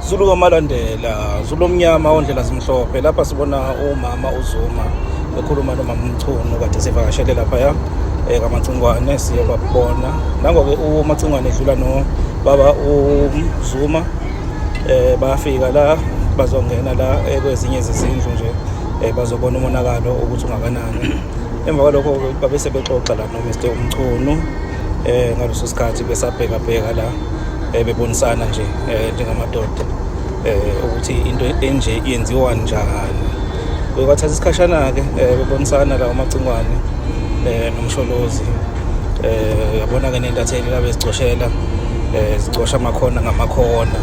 Zulu kaMalandela, Zulu omnyama ondlela zimhlophe. Lapha sibona umama uZuma ekhuluma nomama uMchunu kade sivakashele laphaya kaMacingwane siyobabona. Nango-ke uMacingwane edlula nobaba uZuma, bayafika la bazongena la kwezinye zezindlu nje, bazobona umonakalo ukuthi ungakanani. Emva kwalokho babe sebexoxa la no-Mr uMchunu, ngaleso sikhathi besabhekabheka la, bebonisana nje njengamadoda ukuthi into enje yenziwa njani. Kwathatha isikhashana-ke bebonisana la uMacingwane noMsholozi. Yabona-ke nentatheli la bezicoshela, zicosha amakhona ngamakhona,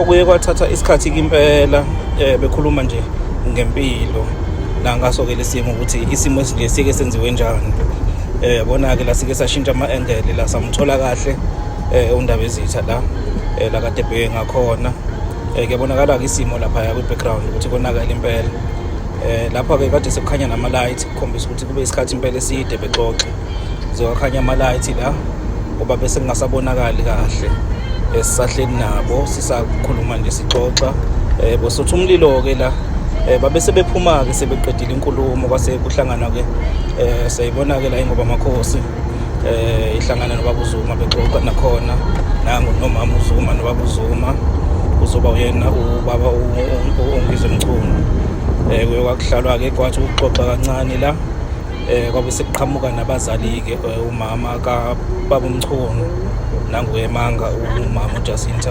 okuye kwathatha isikhathi impela, bekhuluma nje ngempilo nangaso-ke lesimo, ukuthi isimo esinje sike senziwe njani. Yabona-ke la sike sashintsha ama-angle la, samthola kahle uNdaba ezitha la, la kade ebheke ngakhona. Kuyabonakala-ke isimo laphaya kwi-background ukuthi konakala impela. Lapha-ke kade sekukhanya nama-light, kukhombisa ukuthi kube isikhathi impela eside bexoxa, zokakhanya ama-light la ngoba bese kungasabonakali kahle. Sisahleli nabo, sisakhuluma nje, sixoxa, bosotha umlilo-ke la. Babe sebephuma-ke sebeqedile inkulumo, kwase kuhlangana-ke, siyayibona-ke la ingoba amakhosi ihlangana nobaba uZuma bexoxa nakhona. Nangu nomama uZuma nobaba uZuma, uzoba uyena ubaba uNgizwe Mchunu. Kuye kwakuhlalwa-ke, kwathi ukuxoxa kancane la, kwabe sekuqhamuka nabazali-ke, umama kababa uMchunu nangu emanga umama uJacinta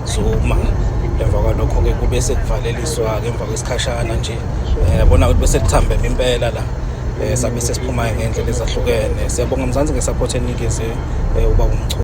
uZuma. Emva kwalokho-ke kube sekuvaleliswa-ke emva kwesikhashana nje. Yabona ukuthi bese kuthambeme impela la, sabe sesiphuma ngendlela ezahlukene. Siyabonga Mzansi nge-support enikeze ubaba uMchunu.